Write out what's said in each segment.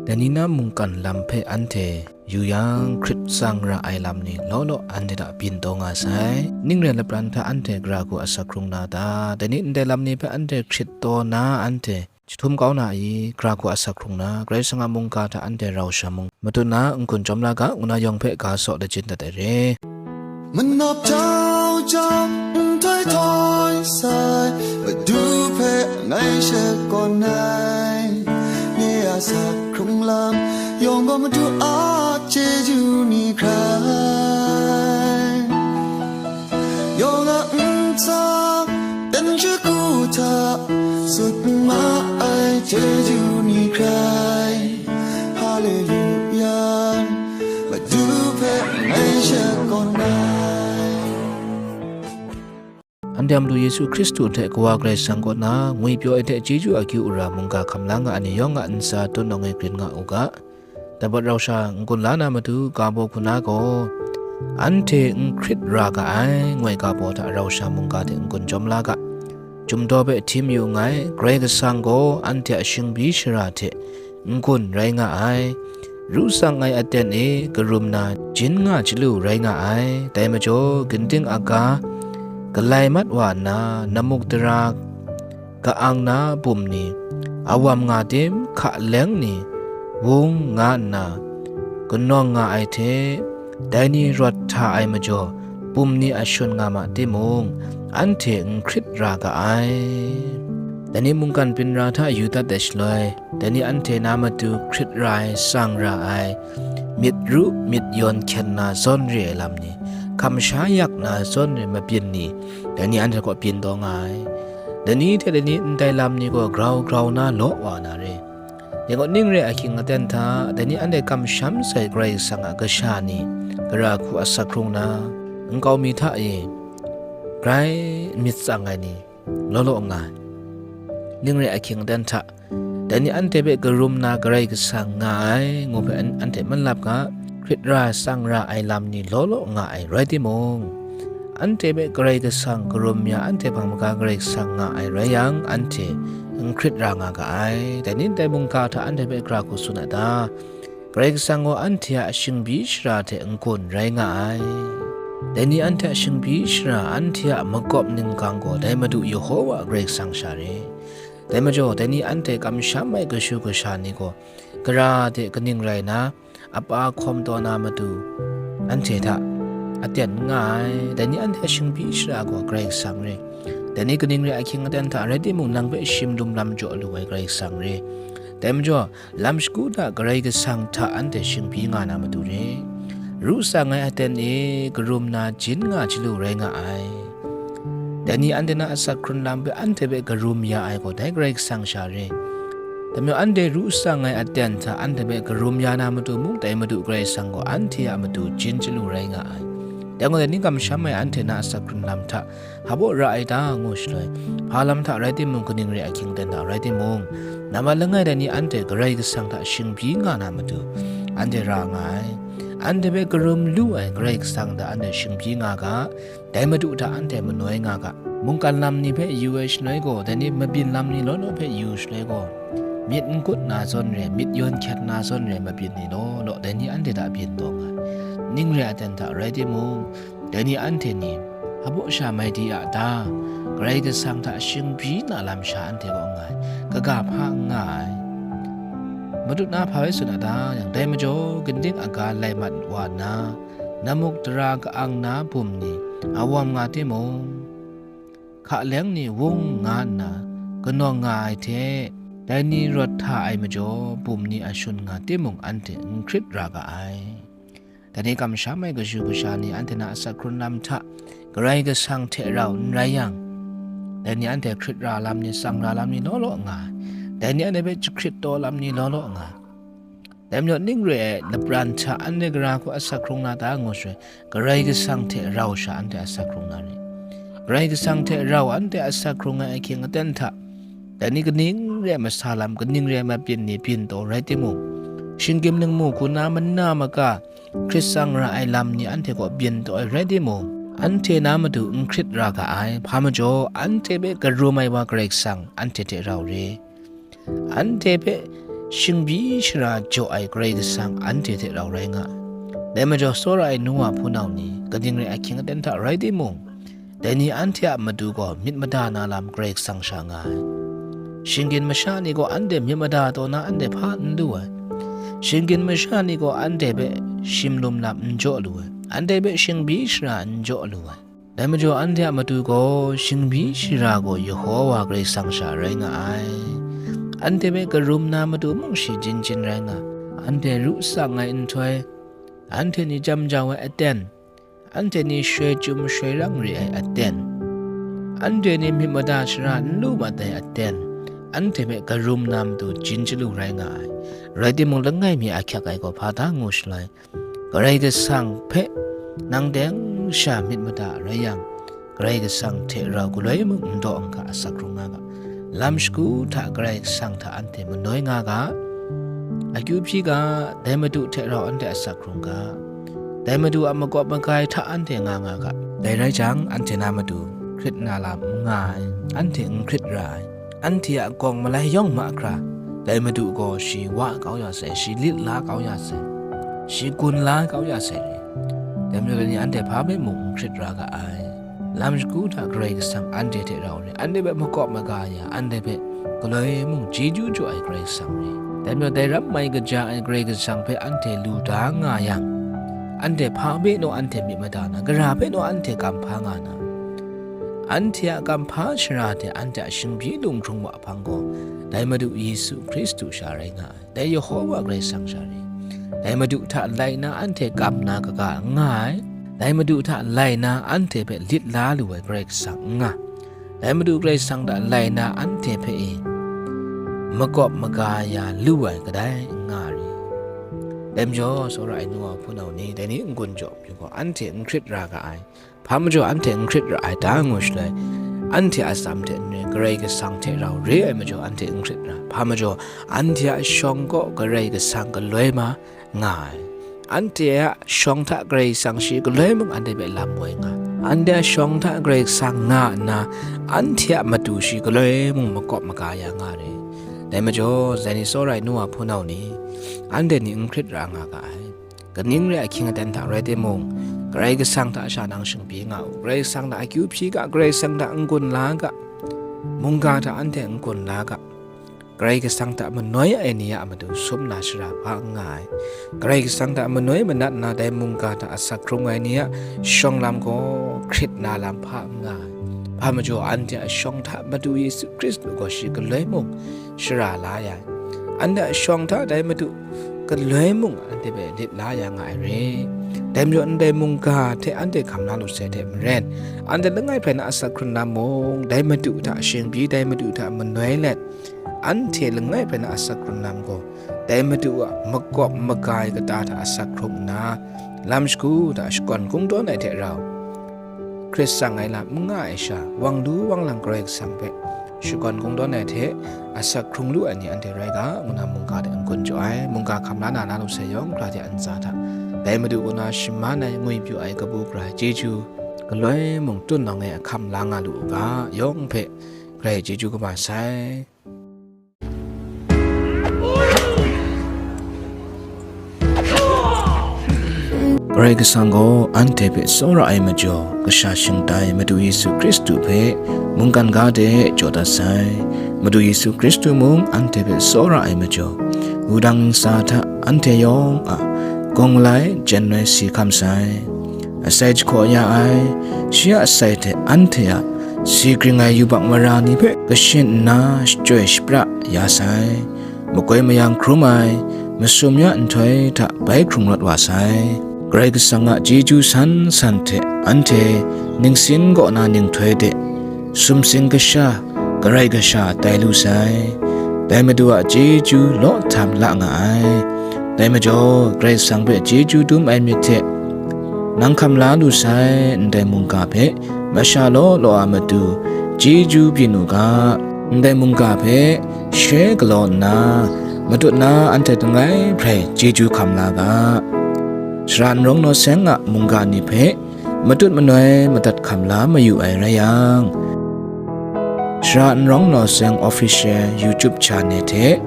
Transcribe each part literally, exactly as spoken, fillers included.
Dai ni na mungkan lam hpe anhte yu yang, hkrit tsang ra ai lam ni law law anhte hta byin taw nga sai. Ning rai lapran hta anhte gara hku asak hkrung na ta? Dai ni ndai lam ni hpe anhte hkrit taw na, anhte jahtum kau na i? Gara hku asak hkrung na, Karai Kasang a mungga hta anhte rau sha mung, matut na n-gun chyawm la ga, ngu na yawng hpe ga saw lajin dat ai re. Manap jau jau, nhtoi htoi sai, Madu hpe ngai shakawn ai. Nye a sak hkrung lam yawng gaw Madu a chyeju ni hkrai. Yawng a ntsa, dan shagu hta, sut ma ai chyeju ni hkrai. Haleluya, Madu hpe ngai shakawn ai. Anhte a Madu Yesu Hkristu hte Kawa Karai Kasang kaw na ngwipyaw ai hte chyeju akyu ara mungga hkam la nga ai ni yawng a ntsa tun awng e grin nga u ga. Dai mat rau sha n-gun la na matu, ga baw hku na gaw, anhte n hkrit ra ga ai, ngoi ga baw hta rau sha mungga hte n-gun jawm la ga. Chyum daw hpe htim yu nngai, Karai Kasang gaw anhte a shingbyi shara hte n-gun rai nga ai. Ru tsang ai aten e karum na jin nga chyalu rai nga ai. Dai majaw, ginding aga galai mat wa nna, namuk dara ka-ang na bum ni, awam nga tim, hka leng ni, wung nga nna, kanawng nga ai hte, dai ni rawt hta ai majaw, bum ni a shun nga ma timung, anhte n hkrit ra ga ai. Dai ni mungkan byin ra hta yu dat ai shaloi, dai ni anhte na matu hkrit ra ai, tsang ra ai, myit ru myit yawn hkyen na zawn re ai lam ni, kamsha yak na zawn re mabyin ni, dai ni anhte kaw byin taw nga ai. Dai ni hte dai ni ndai lam ni gaw grau grau na law wa na re. Dai gaw ning re ahkying aten hta, dai ni anhte kamsham sai Karai Kasang a kasha ni, gara hku asak hkrung na, nkau mi hta e grai myit tsang ai ni, law law nga ai. Ning re ahkying aten hta, dai ni anhte hpe karum na Karai Kasang nga ai, ngu hpe an-, anhte malap ga, hkrit ra tsang ra ai lam ni law law nga ai rai timung, anhte hpe Karai Kasang karum ya, anhte hpang maga Karai Kasang nga ai rai yang, anhte n hkrit ra nga ga ai. Dai ni dai mungga hta anhte hpe gara hku tsun ai ta? Karai Kasang gaw anhte a shingbyi shara hte n-gun rai nga ai. Dai ni anhte a shingbyi shara, anhte a makawp ninggang gaw dai Madu Yehowa Karai Kasang sha re. Dai majaw, dai ni anhte kamsham ai kashu kasha ni gaw, gara de kaning rai na, apa hkawm taw na matu, anhte hta aten n nga ai. Dai ni anhte a shingbyi shara gaw Karai Kasang re. Dai ni kaning re ahkying aten hta rai timung, nang hpe shim lum lam jaw lu ai Karai Kasang re. Dai majaw, lam shagu hta Karai Kasang hta anhte shingbyi nga na matu re. Ru tsang ai aten e karum na jin nga chyalu rai nga ai. Dai ni anhte na asak hkrun lam hpe anhte hpe karum ya ai gaw dai Karai Kasang sha re. Dai majaw anhte ru tsang ai aten hta anhte hpe karum ya na matu mung, dai Madu Karai Kasang gaw anhte a matu jin chyalu rai nga ai. Dai gaw dai ni kamsham ai anhte na asak hkrun lam hta, hpa baw ra ai ta, ngu shaloi, hpa lam hta rai timung, kaning re ahkying aten hta rai timung, nambat langai dai ni anhte Karai Kasang hta shingbyi nga na matu, anhte ra nga ai. Anhte hpe karum lu ai Karai Kasang hta anhte shingbyi nga ga, dai Madu hta anhte manoi nga ga. Mungkan lam ni hpe yu ai shaloi gaw, dai ni mabyin lam ni law law hpe yu shaloi gaw, myit n kut na zawn re, myit yawn hkyet na zawn re, mabyin ni law law, dai ni anhte hta byin taw nga ai. Ning re aten hta rai timung, dai ni anhte ni, hpa baw sha mai di a ta? Karai Kasang hta shingbyi na lam sha anhte kaw nga ai, kaga hpa n nga ai. Matut na hpa rai tsun a ta? Yang dai majaw, ginding aga lai mat wa nna, namuk dara ka-ang na bum ni awam nga timung, hka leng ni wung nga nna, kanawng nga ai hte, dai ni rawt hta ai majaw, bum ni a shun nga timung, anhte n hkrit ra ga ai. Dai ni kamsham ai kashu kasha ni anhte na asak hkrun lam hta Karai Kasang hte rau n rai yang, dai ni anhte hkrit ra lam ni, tsang ra lam ni law law nga ai. Dai ni anhte hpe jahkrit taw lam ni law law nga ai. Dai majaw ning re ai lapran hta anhte gara hku asak hkrung na ta ngu shaloi, Karai Kasang hte rau sha anhte asak hkrung na re. Karai Kasang hte rau anhte asak hkrung ai ahkying aten hta, dai ni kaning re ai masa lam, kaning re ai mabyin ni byin taw rai timung, shinggyim ningmu hku na mana maka hkrit tsang ra ai lam ni anhte kaw byin taw ai rai timung, anhte na matu n hkrit ra ga ai. Hpa majaw, anhte hpe karum ai wa Karai Kasang anhte hte rau re. Anhte hpe shingbyi shara jaw ai Karai Kasang anhte hte rau rai nga ai. Dai majaw, tsawra ai nu wa hpunau ni, kaning rai ahkying aten hta rai timung, dai ni anhte a matu gaw myit mada na lam Karai Kasang sha nga ai. Shinggyim masha ni gaw anhte myit mada taw na anhte hpa n lu ai. Shinggyim masha ni gaw anhte hpe shim lum lam n jaw lu ai. Anhte hpe shingbyi shara n jaw lu ai. Dai majaw, anhte a matu gaw shingbyi shara gaw Yehowa Karai Kasang sha rai nga ai. Anhte hpe karum na matu mung shi jin jin rai nga ai. Anhte ru tsang ai nhtoi, anhte ni jam jau ai aten, anhte ni shoi chyum shoi rang re ai aten, anhte ni myit mada shara n lu mat ai aten, anhte hpe karum na matu jin chyalu rai nga ai. Rai timung, langai mi ahkyak ai gaw hpa da ngu shaloi, Karai Kasang hpe nang teng sha myit mada rai yang, Karai Kasang hte rau galoi mung n daw n ga asak hkrung nga ga. Lam shagu hta Karai Kasang hta anhte manoi nga ga. Akyu hpyi ga, dai Madu hte rau anhte asak hkrung ga. Dai Madu a makawp magai hta anhte nga nga ga. Dai rai jang, anhte na matu hkrit na lam n nga ai, anhte n hkrit ra ai. Anhte a gawng malai yawng mahkra, dai Madu gaw shi wa kau ya sai, shi lit la kau ya sai, shi gun la kau ya sai re. Dai majaw, dai ni anhte hpa hpe mung n hkrit ra ga ai. Lam shagu hta Karai Kasang anhte hte rau re, anhte hpe makawp maga ya, anhte hpe galoi mung chyeju jaw ai Karai Kasang re. Dai majaw, dai ram mai kaja ai Karai Kasang hpe anhte lu da nga yang, anhte hpa hpe naw anhte myit mada na, gara hpe naw anhte kam hpa nga na, anhte a kam hpa shara hte anhte a shingbyi lunghkrung wa hpang gaw, dai Madu Yesu Hkristu sha rai nga ai, dai Yehowa Karai Kasang sha rai. Dai Madu hta lai na anhte kam na kaga n nga ai, dai Madu hta lai na anhte hpe lit la lu ai Karai Kasang n nga, dai Madu Karai Kasang hta lai na anhte hpe e makawp maga ya lu ai kadai n nga ri. Dai majaw, tsawra ai nu wa hpunau ni, dai ni n-gun jaw pyi gaw, anhte n hkrit ra ga ai. Hpa majaw anhte n hkrit ra ai ta ngu shaloi, anhte a atsam hte n rai, Karai Kasang hte rau re ai majaw anhte n hkrit ra. Hpa majaw, anhte a shawng kaw Karai Kasang galoi ma nga ai. Anhte a shawng hta Karai Kasang shi galoi mung anhte hpe lam woi nga ai. Anhte a shawng hta Karai Kasang nga nna, anhte a matu shi galoi mung makawp maga ya nga re. Dai majaw, dai ni tsawra ai nu wa hpunau ni, anhte ni n hkrit ra nga ga ai. Kaning rai ahkying aten hta rai timung, Karai Kasang hta sha nang shingbyi nga u, Karai Kasang hta akyu hpyi ga, Karai Kasang hta n-gun la ga, mungga hta anhte n-gun la ga. Karai Kasang hta manoi ai ni a matu sum na shara hpa n nga ai. Karai Kasang hta manoi manat na dai mungga hta asak hkrung ai ni a shawng lam gaw hkrit na lam hpa n nga ai. Hpa majaw, anhte a shawng hta Madu Yesu Hkristu gaw shi galoi mung shara la ya ai. Anhte a shawng hta dai Madu galoi mung anhte hpe lit la ya nga ai re. Dai majaw, ndai mungga hte anhte hkam la lu sai hte maren, anhte langai hprai na asak hkrung lam mung, dai Madu hta shingbyi, dai Madu hta manoi let, anhte langai hprai na asak hkrung lam gaw, dai Madu a makawp maga ai kata hta asak hkrung nna, lam shagu hta shakawn kungdawn ai hte rau, hkrit tsang ai lam n nga ai sha, wang lu wang lang Karai Kasang hpe shakawn kungdawn ai hte asak hkrung lu ai ni anhte rai ga, ngu na mungga hte n-gun jaw ai. Mungga hkam la na, na lu sai yawng hkra hte a ntsa hta, dai Madu kaw na shaman ai, ngwipyaw ai kabu gara ai chyeju galoi mung tun nawng e ahkam la nga lu u ga, yawng hpe Karai chyeju kaba sai. Karai Kasang gaw anhte hpe tsawra ai majaw, kasha shingtai Madu Yesu Hkristu hpe mungkan ga de jaw dat sai. Madu Yesu Hkristu mung anhte hpe tsawra ai majaw, wudang ntsa hta anhte yawng a gawng malai jen ai si hkam sai. Asai jahkaw ya ai, shi a asai hte anhte a si gring ai yubak mara ni hpe kashin nna shachyoi shapra ya sai. Makoi mayang hkrum ai, masum ya nhtoi hta bai hkrung rawt wa sai. Karai Kasang a chyeju san san hte anhte ningsin kaw na ninghtoi de sumsing kasha, karai kasha tai lu sai. Dai Madu a chyeju law htam la nga ai. Dai majaw, Karai Kasang hpe chyeju dum ai myit hte, nang hkam la lu sai ndai mungga hpe masha law law a matu chyeju byin u ga, ndai mungga hpe she galaw nna, matut na anhte langai hprai chyeju hkam la ga. Shara n rawng naw seng a mungga ni hpe matut manoi madat hkam la mayu ai rai yang, Shara n rawng naw seng Official YouTube Channel hte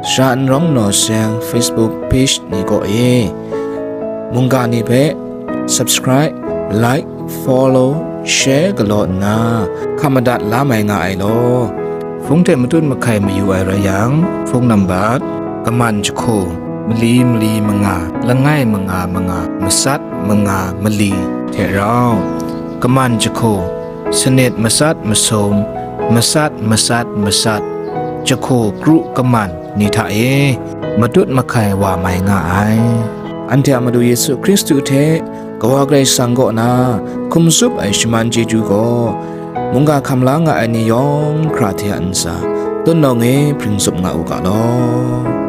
Sara n rawng naw seng Facebook page ni kaw e, mungga ni hpe subscribe, like, follow, share galaw nna hkam madat la mai nga ai law. Hpung hte matut mahkai mayu ai rai yang, hpung nambat, kaman jahku, mali mali manga, langai manga manga, masat manga mali hte rau, kaman jahku, sanit masat masum, masat masat masat, jahku kru kaman ni hta e matut mahkai wa mai nga ai. Anhte a Madu Yesu Hkristu hte Kawa Karai Kasang kaw na hkum tsup ai shaman chyeju gaw, mungga hkam la nga ai ni yawng hkra hte a ntsa, tutnawng e hpring tsup nga u ga law.